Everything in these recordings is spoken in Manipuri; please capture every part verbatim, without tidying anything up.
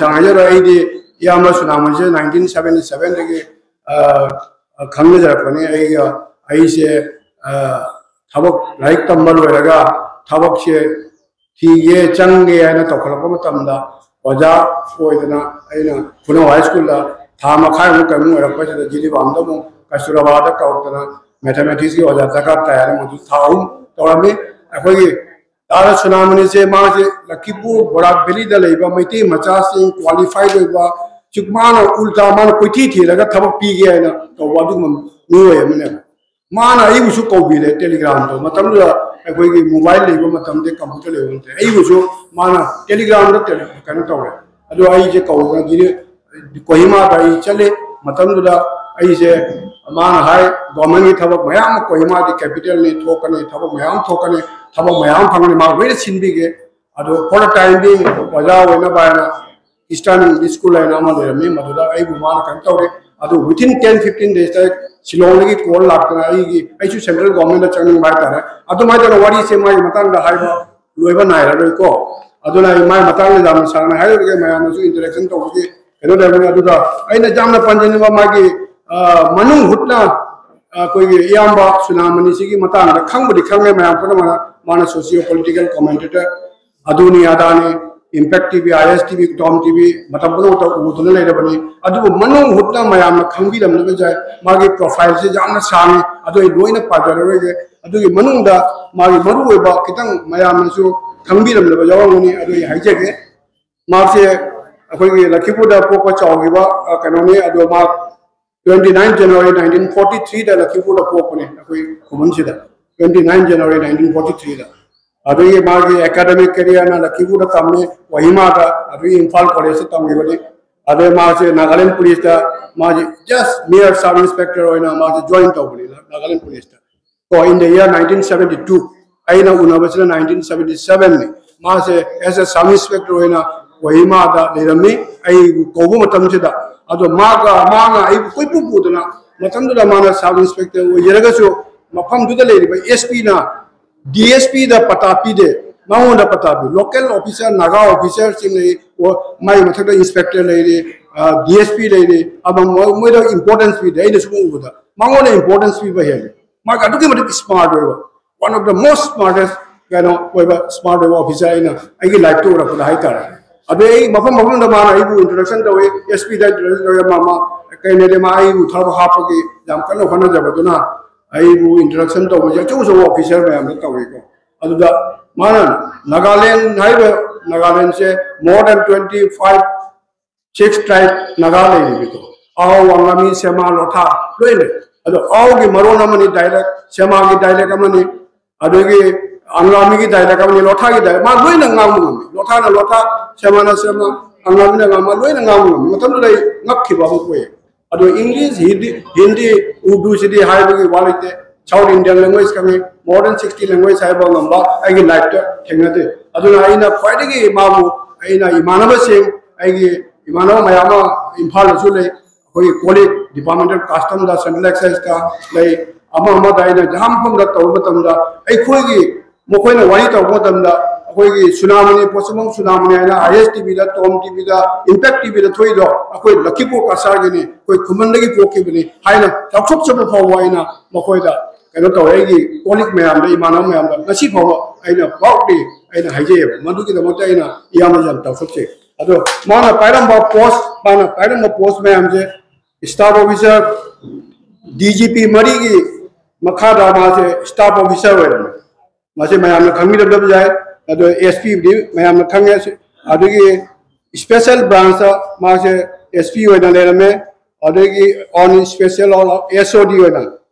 ꯁꯥꯡ ꯍꯥꯏꯖꯔꯣꯏ꯫ ꯑꯩꯗꯤ ꯏꯌꯥꯝꯕ ꯁꯨꯅꯥꯃꯣꯟꯁꯦ ꯅꯥꯏꯟꯇꯤꯟ ꯁꯕꯦꯟꯇꯤ ꯁꯕꯦꯟꯗꯒꯤ ꯈꯪꯅꯖꯔꯛꯄꯅꯤ꯫ ꯑꯩꯒ ꯑꯩꯁꯦ ꯊꯕꯛ, ꯂꯥꯏꯔꯤꯛ ꯇꯝꯕ ꯂꯣꯏꯔꯒ ꯊꯕꯛꯁꯦ ꯊꯤꯒꯦ ꯆꯪꯒꯦ ꯍꯥꯏꯅ ꯇꯧꯈꯠꯂꯛꯄ ꯃꯇꯝꯗ, ꯑꯣꯖꯥ ꯑꯣꯏꯗꯅ ꯑꯩꯅ ꯈꯨꯅꯧ ꯍꯥꯏ ꯁ꯭ꯀꯨꯜꯗ ꯊꯥ ꯃꯈꯥꯏꯃꯨꯛ ꯀꯔꯤꯃꯨꯛ ꯑꯣꯏꯔꯛꯄꯁꯤꯗ ꯖꯤꯔꯤꯕꯥꯝꯗ ꯑꯃꯨꯛ ꯀꯁꯇꯨꯔꯕꯥꯗ ꯀꯧꯔꯛꯇꯅ ꯃꯦꯊꯃꯦꯇꯤꯛꯁꯀꯤ ꯑꯣꯖꯥ ꯗꯔꯀꯥꯔ ꯇꯥꯏ ꯍꯥꯏꯅ ꯃꯗꯨ ꯊꯥ ꯑꯍꯨꯝ ꯇꯧꯔꯝꯃꯤ꯫ ꯑꯩꯈꯣꯏꯒꯤ ꯇꯥꯔ ꯁꯨꯅꯥꯃꯅꯤꯁꯦ ꯃꯥꯁꯦ ꯂꯛꯈꯤꯄꯨꯔ ꯕꯣꯔꯥꯛ ꯚꯦꯂꯤꯗ ꯂꯩꯕ ꯃꯩꯇꯩ ꯃꯆꯥꯁꯤꯡ ꯀ꯭ꯋꯥꯂꯤꯐꯥꯏꯠ ꯑꯣꯏꯕ, ꯆꯨꯛ ꯃꯥꯅ ꯎꯜꯇꯥ ꯃꯥꯅ ꯀꯣꯏꯊꯤ ꯊꯤꯔꯒ ꯊꯕꯛ ꯄꯤꯒꯦ ꯍꯥꯏꯅ ꯇꯧꯕ ꯑꯗꯨꯒꯨꯝꯕ ꯃꯤꯑꯣꯏ ꯑꯃꯅꯦꯕ꯫ ꯃꯥꯅ ꯑꯩꯕꯨꯁꯨ ꯀꯧꯕꯤꯔꯦ ꯇꯦꯂꯤꯒ꯭ꯔꯥꯝꯗꯣ꯫ ꯃꯇꯝꯗꯨꯗ ꯑꯩꯈꯣꯏꯒꯤ ꯃꯣꯕꯥꯏꯜ ꯂꯩꯕ ꯃꯇꯝꯗ, ꯀꯝꯄ꯭ꯌꯨꯇꯔ ꯂꯩꯕ ꯃꯇꯝꯗ ꯑꯩꯕꯨꯁꯨ ꯃꯥꯅ ꯇꯦꯂꯤꯒ꯭ꯔꯥꯝꯗ ꯇꯦꯂꯤ-, ꯀꯩꯅꯣ ꯇꯧꯔꯦ꯫ ꯑꯗꯣ ꯑꯩꯁꯦ ꯀꯧꯗꯅ ꯒꯤꯔꯤ-, ꯀꯣꯍꯤꯃꯥꯗ ꯑꯩ ꯆꯠꯂꯦ꯫ ꯃꯇꯝꯗꯨꯗ ꯑꯩꯁꯦ, ꯃꯥꯅ ꯍꯥꯏ, "ꯒꯣꯔꯃꯦꯟꯒꯤ ꯊꯕꯛ ꯃꯌꯥꯝ ꯑꯃ ꯀꯣꯍꯤꯃꯥꯗꯤ ꯀꯦꯄꯤꯇꯦꯜꯅꯤ, ꯊꯣꯛꯀꯅꯤ, ꯊꯕꯛ ꯃꯌꯥꯝ ꯑꯃ ꯊꯣꯛꯀꯅꯤ, ꯊꯕꯛ ꯃꯌꯥꯝ ꯑꯃ ꯐꯪꯒꯅꯤ", ꯃꯥ ꯂꯣꯏꯅ ꯁꯤꯟꯕꯤꯒꯦ꯫ ꯑꯗꯣ for the time being ꯑꯣꯖꯥ ꯑꯣꯏꯅꯕ ꯍꯥꯏꯅ ꯏꯁꯇꯔꯟ ꯏꯪꯂꯤꯁ ꯁ꯭ꯀꯨꯜ ꯍꯥꯏꯅ ꯑꯃ ꯂꯩꯔꯝꯃꯤ, ꯃꯗꯨꯗ ꯑꯩꯕꯨ ꯃꯥꯅ ꯀꯩꯅꯣ ꯇꯧꯔꯦ꯫ ꯑꯗꯨ within ten fifteen days ꯁꯤꯂꯣꯡꯗꯒꯤ ꯀꯣꯜ ꯂꯥꯛꯇꯅ ꯑꯩꯒꯤ, ꯑꯩꯁꯨ ꯁꯦꯟꯇ꯭ꯔꯦꯜ ꯒꯣꯔꯃꯦꯟꯗ ꯆꯪꯅꯤꯡꯕ ꯍꯥꯏꯇꯥꯔꯦ꯫ ꯑꯗꯨꯃꯥꯏꯅ ꯇꯧꯗꯅ ꯋꯥꯔꯤꯁꯦ ꯃꯥꯒꯤ ꯃꯇꯥꯡꯗ ꯍꯥꯏꯕ ꯂꯣꯏꯕ ꯅꯥꯏꯔꯔꯣꯏꯀꯣ꯫ ꯑꯗꯨꯅ ꯑꯩ ꯃꯥꯒꯤ ꯃꯇꯥꯡꯗ ꯌꯥꯝꯅ ꯁꯥꯡꯅ ꯍꯥꯏꯔꯔꯣꯏꯒꯦ, ꯃꯌꯥꯝꯅꯁꯨ ꯏꯟꯇꯔꯦꯛꯁꯟ ꯇꯧꯕꯒꯤ ꯀꯩꯅꯣ ꯂꯩꯔꯝꯒꯅꯤ꯫ ꯑꯗꯨꯗ ꯑꯩꯅ ꯌꯥꯝꯅ ꯄꯟꯖꯅꯤꯡꯕ ꯃꯥꯒꯤ, ꯑ, ꯃꯅꯨꯡ ꯍꯨꯠꯅ ꯑꯩꯈꯣꯏꯒꯤ ꯏꯌꯥꯝꯕ ꯁꯨꯅꯥꯃꯅꯤꯁꯤꯒꯤ ꯃꯇꯥꯡꯗ ꯈꯪꯕꯨꯗꯤ ꯈꯪꯉꯦ ꯃꯌꯥꯝ ꯄꯨꯝꯅꯃꯛꯅ, ꯃꯥꯅ socio political commentator ꯑꯗꯨꯅꯤ ꯑꯗꯥꯅꯤ, ꯏꯝꯄꯦꯛ ꯇꯤꯚꯤ, ꯑꯥꯏ ꯑꯦꯁ ꯇꯤꯚꯤ, ꯇꯣꯝ ꯇꯤꯚꯤ ꯃꯇꯝ ꯄꯨꯝꯅꯃꯛꯇ ꯎꯗꯨꯅ ꯂꯩꯔꯕꯅꯤ꯫ ꯑꯗꯨꯕꯨ ꯃꯅꯨꯡ ꯍꯨꯠꯅ ꯃꯌꯥꯝꯅ ꯈꯪꯕꯤꯔꯝꯂꯒꯁꯨ ꯌꯥꯏ, ꯃꯥꯒꯤ ꯄ꯭ꯔꯣꯐꯥꯏꯜꯁꯦ ꯌꯥꯝꯅ ꯁꯥꯡꯉꯤ, ꯑꯗꯨ ꯑꯩ ꯂꯣꯏꯅ ꯄꯥꯖꯔꯔꯣꯏꯒꯦ꯫ ꯑꯗꯨꯒꯤ ꯃꯅꯨꯡꯗ ꯃꯥꯒꯤ ꯃꯔꯨꯑꯣꯏꯕ ꯈꯤꯇꯪ ꯃꯌꯥꯝꯅꯁꯨ ꯈꯪꯕꯤꯔꯝꯗꯕ ꯌꯥꯎꯔꯝꯒꯅꯤ, ꯑꯗꯨ ꯑꯩ ꯍꯥꯏꯖꯒꯦ꯫ ꯃꯥꯁꯦ ꯑꯩꯈꯣꯏꯒꯤ ꯂꯛꯈꯤꯄꯨꯔꯗ ꯄꯣꯛꯄ ꯆꯥꯎꯈꯤꯕ, ꯑ, ꯀꯩꯅꯣꯅꯤ꯫ ꯑꯗꯣ ꯃꯥ twenty nine January nineteen forty three ꯗ ꯂꯛꯈꯤꯄꯨꯔꯗ ꯄꯣꯛꯄꯅꯦ ꯑꯩꯈꯣꯏ ꯈꯨꯃꯟꯁꯤꯗ, twenty nine January nineteen forty three ꯗ꯫ ꯑꯗꯨꯒꯤ ꯃꯥꯒꯤ academic career ꯅ ꯂꯛꯈꯤꯄꯨꯔꯗ ꯇꯝꯃꯤ, ꯀꯣꯍꯤꯃꯥꯗ, ꯑꯗꯨꯒꯤ ꯏꯝꯐꯥꯜ ꯀꯣꯂꯦꯖꯇ ꯇꯝꯈꯤꯕꯅꯤ꯫ ꯑꯗꯩ ꯃꯥꯁꯦ ꯅꯥꯒꯥꯂꯦꯟ ꯄꯨꯂꯤꯁꯇ ꯃꯥꯁꯦ just mere sub inspector ꯑꯣꯏꯅ ꯃꯥꯁꯦ join ꯇꯧꯕꯅꯤ ꯅꯥꯒꯥꯂꯦꯟ ꯄꯨꯂꯤꯁꯇ꯫ ꯀꯣ, in the year nineteen seventy two, ꯑꯩꯅ ꯎꯅꯕꯁꯤꯅ nineteen seventy seven ꯅꯤ꯫ ꯃꯥꯁꯦ as a sub inspector ꯑꯣꯏꯅ ꯀꯣꯍꯤꯃꯥꯗ ꯂꯩꯔꯝꯃꯤ꯫ ꯑꯩꯕꯨ ꯀꯧꯕ ꯃꯇꯝꯁꯤꯗ, ꯑꯗꯣ ꯃꯥꯒ, ꯃꯥꯅ ꯑꯩꯕꯨ ꯀꯣꯏꯄꯨ ꯄꯨꯗꯅ, ꯃꯇꯝꯗꯨꯗ ꯃꯥꯅ sub inspector ꯑꯣꯏꯖꯔꯒꯁꯨ ꯃꯐꯝꯗꯨꯗ ꯂꯩꯔꯤꯕ S P ꯅ D S P ꯗ ꯄꯇꯥ ꯄꯤꯗꯦ꯫ ꯃꯉꯣꯟꯗ ꯄꯇꯥ ꯄꯤ꯫ Local officer, ꯅꯥꯒꯥ officerꯁꯤꯡ ꯂꯩ, ꯑꯣ, ꯃꯥꯏ ꯃꯊꯛꯇ inspector ꯂꯩꯔꯤ, ꯗꯤ ꯑꯦꯁ ꯄꯤ ꯂꯩꯔꯤ, ꯑꯗꯨꯝ ꯃꯣꯏ- ꯃꯣꯏꯗ importance ꯄꯤꯗꯦ꯫ ꯑꯩꯅ ꯁꯨꯝ ꯎꯕꯗ ꯃꯉꯣꯟꯗ importance ꯄꯤꯕ ꯍꯦꯜꯂꯤ꯫ ꯃꯥꯒꯤ ꯑꯗꯨꯛꯀꯤ ꯃꯇꯤꯛ smart ꯑꯣꯏꯕ, one of the most smartest ꯀꯩꯅꯣ ꯑꯣꯏꯕ, smart ꯑꯣꯏꯕ officer ꯑꯩꯅ ꯑꯩꯒꯤ lifeꯇ ꯎꯔꯛꯄꯗ ꯍꯥꯏꯇꯥꯔꯦ꯫ ꯑꯗꯩ ꯑꯩ ꯃꯐꯝ ꯃꯐꯝꯗ ꯃꯥꯅ ꯑꯩꯕꯨ introduction ꯇꯧꯏ, ꯑꯦꯁ ꯄꯤꯗ introduction ꯇꯧꯏ, ꯃꯥ ꯃꯥ ꯀꯩꯅꯣꯗꯤ ꯃꯥ ꯑꯩꯕꯨ ꯊꯕꯛ ꯍꯥꯞꯄꯒꯤ ꯌꯥꯝ ꯀꯟꯅ ꯍꯣꯠꯅꯖꯕꯗꯨꯅ ꯑꯩꯕꯨ introduction ꯇꯧꯕꯁꯦ ꯑꯆꯧ ꯑꯆꯧꯕ officer ꯃꯌꯥꯝꯗ ꯇꯧꯏꯀꯣ꯫ ꯑꯗꯨꯗ ꯃꯥꯅ ꯅꯥꯒꯥꯂꯦꯟ ꯍꯥꯏꯔꯤꯕ, ꯅꯥꯒꯥꯂꯦꯟꯁꯦ more than twenty five, six tribe Naga ꯂꯩꯔꯤꯕꯀꯣ꯫ ꯑꯥꯎ, ꯑꯪꯒꯥꯃꯤ, ꯁꯦꯃꯥ, ꯂꯣꯊꯥ ꯂꯣꯏ ꯂꯩ꯫ ꯑꯗꯣ ꯑꯥꯎꯒꯤ ꯃꯔꯣꯟ ꯑꯃꯅꯤ dialect, ꯁꯦꯃꯥꯒꯤ dialect ꯑꯃꯅꯤ, ꯑꯗꯒꯤ ꯑꯪꯒꯥꯃꯤꯒꯤ dialect ꯑꯃꯅꯤ, ꯂꯣꯊꯥꯒꯤ dialect, ꯃꯥ ꯂꯣꯏꯅ ꯉꯥꯡꯕ ꯉꯝꯃꯤ꯫ ꯂꯣꯊꯥꯅ ꯂꯣꯊꯥ, ꯁꯦꯃꯥꯅ ꯁꯦꯃꯥ, ꯑꯪꯒꯥꯃꯤꯅ ꯑꯪꯒꯥꯃꯤ, ꯃꯥ ꯂꯣꯏꯅ ꯉꯥꯡꯕ ꯉꯝꯃꯤ꯫ ꯃꯇꯝꯗꯨꯗ ꯑꯩ ꯉꯛꯈꯤꯕ ꯑꯃ ꯄꯣꯛꯑꯦ꯫ ꯑꯗꯣ English, Hindi, Hindi, Urduꯁꯤꯗꯤ ꯍꯥꯏꯕꯒꯤ ꯋꯥ ꯂꯩꯇꯦ꯫ South Indian language ꯈꯪꯉꯤ, more than sixty language ꯍꯥꯏꯕ ꯉꯝꯕ ꯑꯩꯒꯤ lifeꯇ ꯊꯦꯡꯅꯗꯦ꯫ ꯑꯗꯨꯅ ꯑꯩꯅ ꯈ꯭ꯋꯥꯏꯗꯒꯤ ꯃꯥꯕꯨ, ꯑꯩꯅ ꯏꯃꯥꯟꯅꯕꯁꯤꯡ, ꯑꯩꯒꯤ ꯏꯃꯥꯟꯅꯕ ꯃꯌꯥꯝ ꯑꯃ ꯏꯝꯐꯥꯜꯗꯁꯨ ꯂꯩ, ꯑꯩꯈꯣꯏꯒꯤ ꯀꯣꯂꯤꯛ department of customꯗ, central exciseꯇ ꯂꯩ, ꯑꯃ ꯑꯃꯗ ꯑꯩꯅ ꯖꯍꯥ ꯃꯐꯝꯗ ꯇꯧꯕ ꯃꯇꯝꯗ ꯑꯩꯈꯣꯏꯒꯤ ꯃꯈꯣꯏꯅ ꯋꯥꯔꯤ ꯇꯧꯔꯛꯄ ꯃꯇꯝꯗ ꯑꯩꯈꯣꯏꯒꯤ ꯁꯨꯅꯥꯃꯅꯤ, ꯄꯣꯠꯁꯨꯝꯕꯝ ꯁꯨꯅꯥꯃꯅꯤ ꯍꯥꯏꯅ ꯑꯥꯏ ꯑꯦꯁ ꯇꯤ ꯚꯤꯗ, ꯇꯣꯝ ꯇꯤ ꯚꯤꯗ, ꯏꯝꯄꯦꯛ ꯇꯤ ꯚꯤꯗ ꯊꯣꯛꯏꯗꯣ ꯑꯩꯈꯣꯏ ꯂꯈꯤꯄꯨꯔ ꯀꯁꯥꯔꯒꯤꯅꯤ, ꯑꯩꯈꯣꯏ ꯈꯨꯃꯟꯗꯒꯤ ꯄꯣꯛꯈꯤꯕꯅꯤ ꯍꯥꯏꯅ ꯆꯥꯎꯊꯣꯛꯆꯕ ꯐꯥꯎꯕ ꯑꯩꯅ ꯃꯈꯣꯏꯗ ꯀꯩꯅꯣ ꯇꯧꯋꯦ꯫ ꯑꯩꯒꯤ ꯀꯣꯂꯤꯛ ꯃꯌꯥꯝꯗ, ꯏꯃꯥꯟꯅꯕ ꯃꯌꯥꯝꯗ ꯉꯁꯤ ꯐꯥꯎꯕ ꯑꯩꯅ proudly ꯑꯩꯅ ꯍꯥꯏꯖꯩꯑꯕ꯫ ꯃꯗꯨꯒꯤꯗꯃꯛꯇ ꯑꯩꯅ ꯏꯌꯥꯝꯕꯁꯦ ꯌꯥꯝ ꯆꯥꯎꯊꯣꯛꯆꯩ꯫ ꯑꯗꯣ ꯃꯥꯅ ꯄꯥꯏꯔꯝꯕ post, ꯃꯥꯅ ꯄꯥꯏꯔꯝꯕ post ꯃꯌꯥꯝꯁꯦ staff officer, D G P ꯃꯔꯤꯒꯤ ꯃꯈꯥꯗ ꯃꯥꯁꯦ staff officer ꯑꯣꯏꯔꯝꯃꯦ꯫ ꯃꯁꯤ ꯃꯌꯥꯝꯅ ꯈꯪꯕꯤꯔꯝꯗꯕ ꯌꯥꯏ꯫ ꯑꯗꯣ ꯑꯦꯁ ꯄꯤꯕꯨꯗꯤ ꯃꯌꯥꯝꯅ ꯈꯪꯉꯦ꯫ ꯑꯗꯨꯒꯤ special branchꯇ ꯃꯥꯁꯦ ꯑꯦꯁ ꯄꯤ ꯑꯣꯏꯅ ꯂꯩꯔꯝꯃꯦ꯫ ꯑꯗꯒꯤ on special, ꯑꯦꯁ ꯑꯣ ꯗꯤ ꯑꯣꯏꯅ,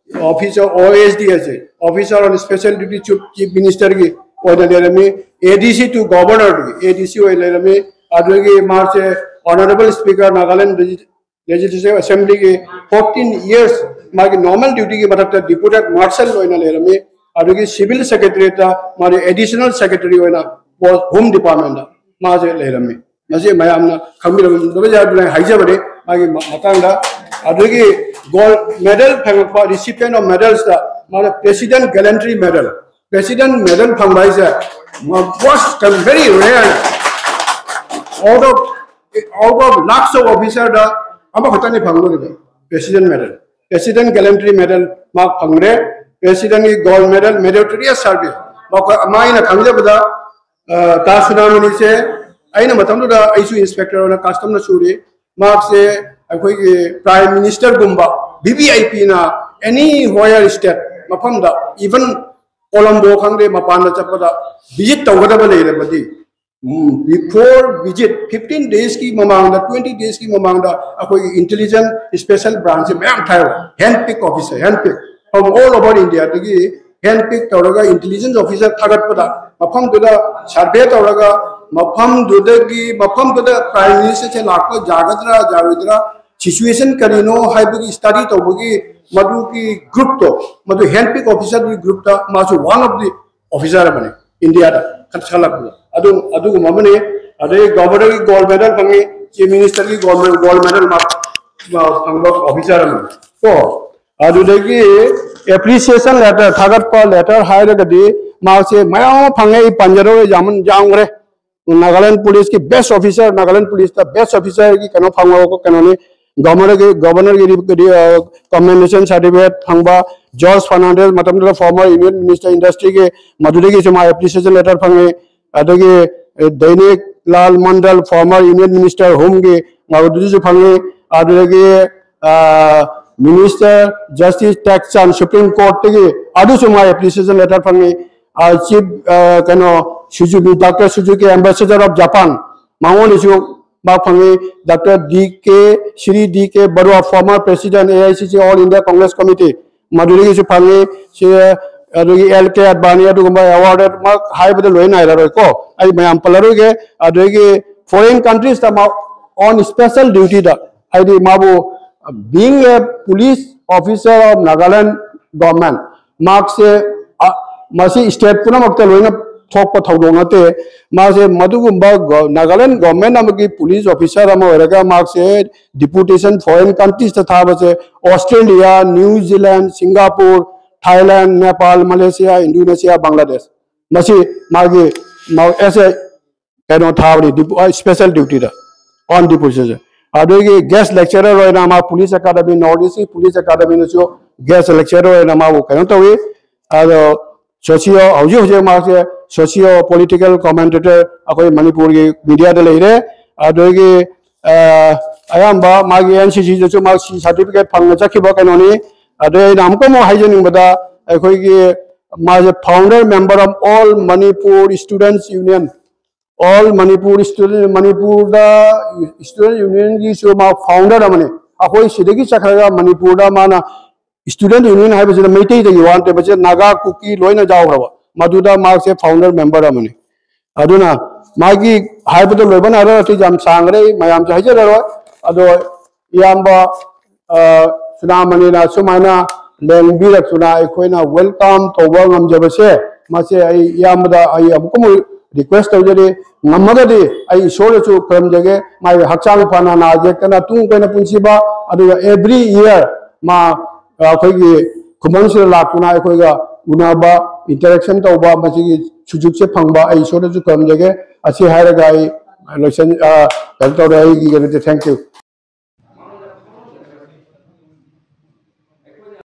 officer, ꯑꯣ ꯑꯦꯁ ꯗꯤ ꯑꯁꯦ, officer on special duty to chief ministerꯒꯤ ꯑꯣꯏꯅ ꯂꯩꯔꯝꯃꯤ꯫ ꯑꯦ ꯗꯤ ꯁꯤ to governorꯒꯤ ꯑꯦ ꯗꯤ ꯁꯤ ꯑꯣꯏꯅ ꯂꯩꯔꯝꯃꯤ꯫ ꯑꯗꯨꯗꯒꯤ ꯃꯥꯁꯦ honourable speaker, Nagaland Legislative Assemblyꯒꯤ fourteen years ꯃꯥꯒꯤ normal dutyꯒꯤ ꯃꯊꯛꯇ deputed marshal ꯑꯣꯏꯅ ꯂꯩꯔꯝꯃꯤ꯫ ꯑꯗꯨꯗꯒꯤ civil secretariatꯇ ꯃꯥꯅ additional secretary ꯑꯣꯏꯅ post, home departmentꯇ ꯃꯥꯁꯦ ꯂꯩꯔꯝꯃꯤ꯫ ꯃꯁꯤ ꯃꯌꯥꯝꯅ ꯈꯪꯕꯤꯔꯝꯗꯕ ꯌꯥꯏ, ꯑꯗꯨꯅ ꯑꯩ ꯍꯥꯏꯖꯕꯅꯤ ꯃꯥꯒꯤ ꯃ-, ꯃꯇꯥꯡꯗ꯫ ꯑꯗꯨꯗꯒꯤ gold medal ꯐꯪꯉꯛꯄ, recipient of medalsꯇ ꯃꯥꯅ President Gallantry Medal, President Medal ꯐꯪꯕ ꯍꯥꯏꯁꯦ most very rare. Out of out of lakhs of officerꯗ ꯑꯃꯈꯛꯇꯅꯤ ꯐꯪꯗꯣꯔꯤꯕ President Medal. President Gallantry Medal ꯃꯥ ꯐꯪꯈ꯭ꯔꯦ꯫ Presidentꯀꯤ Gold Medal, Meritorious Service꯫ ꯃꯈꯣꯏ, ꯃꯥ ꯑꯩꯅ ꯈꯪꯖꯕꯗ, ꯇꯥ ꯁꯨꯗꯥꯃꯅꯤꯁꯦ ꯑꯩꯅ ꯃꯇꯝꯗꯨꯗ ꯑꯩꯁꯨ inspector ꯑꯣꯏꯅ customꯅ ꯁꯨꯔꯤ꯫ ꯃꯍꯥꯛꯁꯦ ꯑꯩꯈꯣꯏꯒꯤ Prime Ministerꯒꯨꯝꯕ, V V I Pꯅ anywhere state ꯃꯐꯝꯗ, even Colombo ꯈꯪꯗꯦ, ꯃꯄꯥꯟꯗ ꯆꯠꯄꯗ visit ꯇꯧꯒꯗꯕ ꯂꯩꯔꯕꯗꯤ, before visit fifteen daysꯀꯤ ꯃꯃꯥꯡꯗ, twenty daysꯀꯤ ꯃꯃꯥꯡꯗ ꯑꯩꯈꯣꯏꯒꯤ intelligence special branchꯁꯦ ꯃꯌꯥꯝ ꯊꯥꯏꯕ, handpick officer, handpick from all over Indiaꯗꯒꯤ handpick ꯇꯧꯔꯒ intelligence officer ꯊꯥꯒꯠꯄꯗ, ꯃꯐꯝꯗꯨꯗ survey ꯇꯧꯔꯒ, ꯃꯐꯝꯗꯨꯗꯒꯤ, ꯃꯐꯝꯗꯨꯗ Prime Ministerꯁꯦ ꯂꯥꯛꯄ ꯌꯥꯒꯗ꯭ꯔꯥ ꯌꯥꯔꯣꯏꯗ꯭ꯔꯥ, situation ꯀꯔꯤꯅꯣ ꯍꯥꯏꯕꯒꯤ study ꯇꯧꯕꯒꯤ ꯃꯗꯨꯒꯤ groupꯇꯣ, ꯃꯗꯨ handpick officerꯒꯤ groupꯇ ꯃꯥꯁꯨ one of the officer ꯑꯃꯅꯤ Indiaꯗ ꯈꯜꯂꯛꯄꯗ꯫ ꯑꯗꯨ, ꯑꯗꯨꯒꯨꯝꯕ ꯑꯃꯅꯤ꯫ ꯑꯗꯩ Governorꯒꯤ Gold Medal ꯐꯪꯉꯤ, Chief Ministerꯒꯤ Gold, Gold Medal ꯃꯥ, ꯃꯥ ꯐꯪꯕ officer ꯑꯃꯅꯤ꯫ ꯀꯣ, ꯑꯗꯨꯗꯒꯤ appreciation letter, ꯊꯥꯒꯠꯄ letter ꯍꯥꯏꯔꯒꯗꯤ ꯃꯥꯁꯦ ꯃꯌꯥꯝ ꯑꯃ ꯐꯪꯉꯦ, ꯑꯩ ꯄꯟꯖꯔꯣꯏ, ꯌꯥꯝꯃꯟ-, ꯌꯥꯝꯈ꯭ꯔꯦ꯫ Nagaland Policeꯀꯤ best officer, Nagaland Policeꯇ best officerꯒꯤ ꯀꯩꯅꯣ ꯐꯪꯕ ꯀꯩꯅꯣꯅꯤ꯫ Governorꯒꯤ, Governorꯒꯤ, ꯑ, commendation certificate ꯐꯪꯕ, George Fernandez, ꯃꯇꯝꯗꯨꯗ former Union Minister Industryꯒꯤ, ꯃꯗꯨꯗꯒꯤꯁꯨ ꯃꯥ appreciation letter ꯐꯪꯉꯤ꯫ ꯑꯗꯒꯤ, ꯑ, ꯗꯩꯅꯤꯛ ꯂꯥꯜ ꯃꯟꯗꯜ, former Union Minister Homeꯒꯤ, ꯃꯗꯨꯗꯒꯤꯁꯨ ꯐꯪꯉꯤ꯫ ꯑꯗꯨꯗꯒꯤ, ꯑ, Minister Justice Tek Chan, Supreme Courtꯇꯒꯤ, ꯑꯗꯨꯁꯨ ꯃꯥ appreciation letter ꯐꯪꯉꯤ꯫ ꯑ, Chief, ꯑ, ꯀꯩꯅꯣ, Suzuki, Doctor Suzuki, Ambassador of Japan, ꯃꯉꯣꯟꯗꯁꯨ ꯃꯥ ꯐꯪꯉꯤ꯫ Doctor D K, Shri D K Barua, former President, A I C C, All India Congress Committee, ꯃꯗꯨꯗꯒꯤꯁꯨ ꯐꯪꯉꯤ꯫ ꯁꯤ, ꯑꯗꯨꯒꯤ L K Advani, ꯑꯗꯨꯒꯨꯝꯕ award ꯃꯛ ꯍꯥꯏꯕꯗ ꯂꯣꯏ ꯅꯥꯏꯔꯔꯣꯏꯀꯣ, ꯑꯩ ꯃꯌꯥꯝ ꯄꯜꯂꯔꯣꯏꯒꯦ꯫ ꯑꯗꯨꯗꯒꯤ foreign countriesꯇ ꯃꯥ on special dutyꯗ, ꯍꯥꯏꯗꯤ ꯃꯥꯕꯨ being a police officer of Nagaland government, ꯃꯍꯥꯛꯁꯦ, ꯑ, ꯃꯁꯤ state ꯄꯨꯝꯅꯃꯛꯇ ꯂꯣꯏꯅ ꯊꯣꯛꯄ ꯊꯧꯗꯣꯛ ꯅꯠꯇꯦ꯫ ꯃꯥꯁꯦ ꯃꯗꯨꯒꯨꯝꯕ ꯒꯣ-, Nagaland government ꯑꯃꯒꯤ police officer ꯑꯃ ꯑꯣꯏꯔꯒ ꯃꯍꯥꯛꯁꯦ deputation foreign countriesꯇ ꯊꯥꯕꯁꯦ, Australia, New Zealand, Singapore, Thailand, Nepal, Malaysia, Indonesia, Bangladesh꯫ ꯃꯁꯤ ꯃꯥꯒꯤ, ꯃꯥ ꯑꯦꯁ ꯑꯦ ꯀꯩꯅꯣ ꯊꯥꯕꯅꯤ, ꯗꯤꯄꯨ-, ꯑ, special duty the, on deposition꯫ ꯑꯗꯨꯒꯤ guest lecturer ꯑꯣꯏꯅ ꯃꯥ Police Academy, North East ꯀꯤ Police Academy ꯅꯁꯨ guest lecturer ꯑꯣꯏꯅ ꯃꯥꯕꯨ ꯀꯩꯅꯣ ꯇꯧꯏ꯫ ꯑꯗꯣ socio, ꯍꯧꯖꯤꯛ ꯍꯧꯖꯤꯛ ꯃꯥꯁꯦ socio political commentator ꯑꯩꯈꯣꯏ ꯃꯅꯤꯄꯨꯔꯒꯤ media ꯗ ꯂꯩꯔꯦ꯫ ꯑꯗꯨꯒꯤ, ꯑ, ꯑꯌꯥꯝꯕ ꯃꯥꯒꯤ N C C ꯗꯁꯨ ꯃꯥ C certificate ꯐꯪꯅ ꯆꯠꯈꯤꯕ ꯀꯩꯅꯣꯅꯤ꯫ ꯑꯗꯨ ꯑꯩꯅ ꯑꯃꯨꯛꯀ ꯑꯃꯨꯛ ꯍꯥꯏꯖꯅꯤꯡꯕꯗ, ꯑꯩꯈꯣꯏꯒꯤ ꯃꯥꯁꯦ founder member of All Manipur Students Union, All Manipur Student, ꯃꯅꯤꯄꯨꯔꯗ Student Union ꯒꯤꯁꯨ ꯃꯥ founder ꯑꯃꯅꯤ꯫ ꯑꯩꯈꯣꯏ ꯁꯤꯗꯒꯤ ꯆꯠꯈ꯭ꯔꯒ ꯃꯅꯤꯄꯨꯔꯗ ꯃꯥꯅ Student Union ꯍꯥꯏꯕꯁꯤꯅ ꯃꯩꯇꯩꯗꯒꯤ ꯋꯥ ꯅꯠꯇꯦ, ꯃꯁꯤ ꯅꯥꯒꯥ, ꯀꯨꯀꯤ ꯂꯣꯏꯅ ꯌꯥꯎꯈ꯭ꯔꯕ, ꯃꯗꯨꯗ ꯃꯍꯥꯛꯁꯦ founder member ꯑꯃꯅꯤ꯫ ꯑꯗꯨꯅ ꯃꯥꯒꯤ ꯍꯥꯏꯕꯗꯣ ꯂꯣꯏꯕ ꯅꯥꯏꯔꯣꯏ, ꯑꯇꯩ ꯌꯥꯝ ꯁꯥꯡꯈ꯭ꯔꯦ, ꯑꯩ ꯃꯌꯥꯝꯁꯦ ꯍꯥꯏꯖꯔꯔꯣꯏ꯫ ꯑꯗꯣ ꯏꯌꯥꯝꯕ, ꯑ, ꯆꯨꯅꯥꯃꯅꯤꯅ ꯁꯨꯃꯥꯏꯅ ꯂꯦꯡꯕꯤꯔꯛꯇꯨꯅ ꯑꯩꯈꯣꯏꯅ welcome ꯇꯧꯕ ꯉꯝꯖꯕꯁꯦ, ꯃꯁꯦ ꯑꯩ ꯏꯌꯥꯝꯕꯗ ꯑꯩ ꯑꯃꯨꯛꯀ ꯑꯃꯨꯛ request ꯇꯧꯖꯔꯤ꯫ ꯉꯝꯃꯒꯗꯤ ꯑꯩ ꯏꯁꯣꯔꯗꯁꯨ ꯈꯨꯔꯨꯝꯖꯒꯦ, ꯃꯥꯒꯤ ꯍꯛꯆꯥꯡ ꯐꯅ ꯅꯥ ꯌꯦꯛꯇꯅ ꯇꯨꯡ ꯀꯣꯏꯅ ꯄꯨꯟꯁꯤꯕ, ꯑꯗꯨꯒ every year ꯃꯥ ꯑꯩꯈꯣꯏꯒꯤ ꯈꯨꯃꯟꯁꯤꯗ ꯂꯥꯛꯇꯨꯅ ꯑꯩꯈꯣꯏꯒ ꯎꯅꯕ, interaction ꯇꯧꯕ, ꯃꯁꯤꯒꯤ ꯁꯨꯖꯨꯛꯁꯦ ꯐꯪꯕ ꯑꯩ ꯏꯁꯣꯔꯗꯁꯨ ꯈꯨꯔꯨꯝꯖꯒꯦ꯫ ꯑꯁꯤ ꯍꯥꯏꯔꯒ ꯑꯩ ꯂꯣꯏꯁꯟ-, ꯑ, ꯀꯩꯅꯣ ꯇꯧꯔꯦ, ꯑꯩꯒꯤ ꯀꯩꯅꯣꯗꯤ꯫ Thank you꯫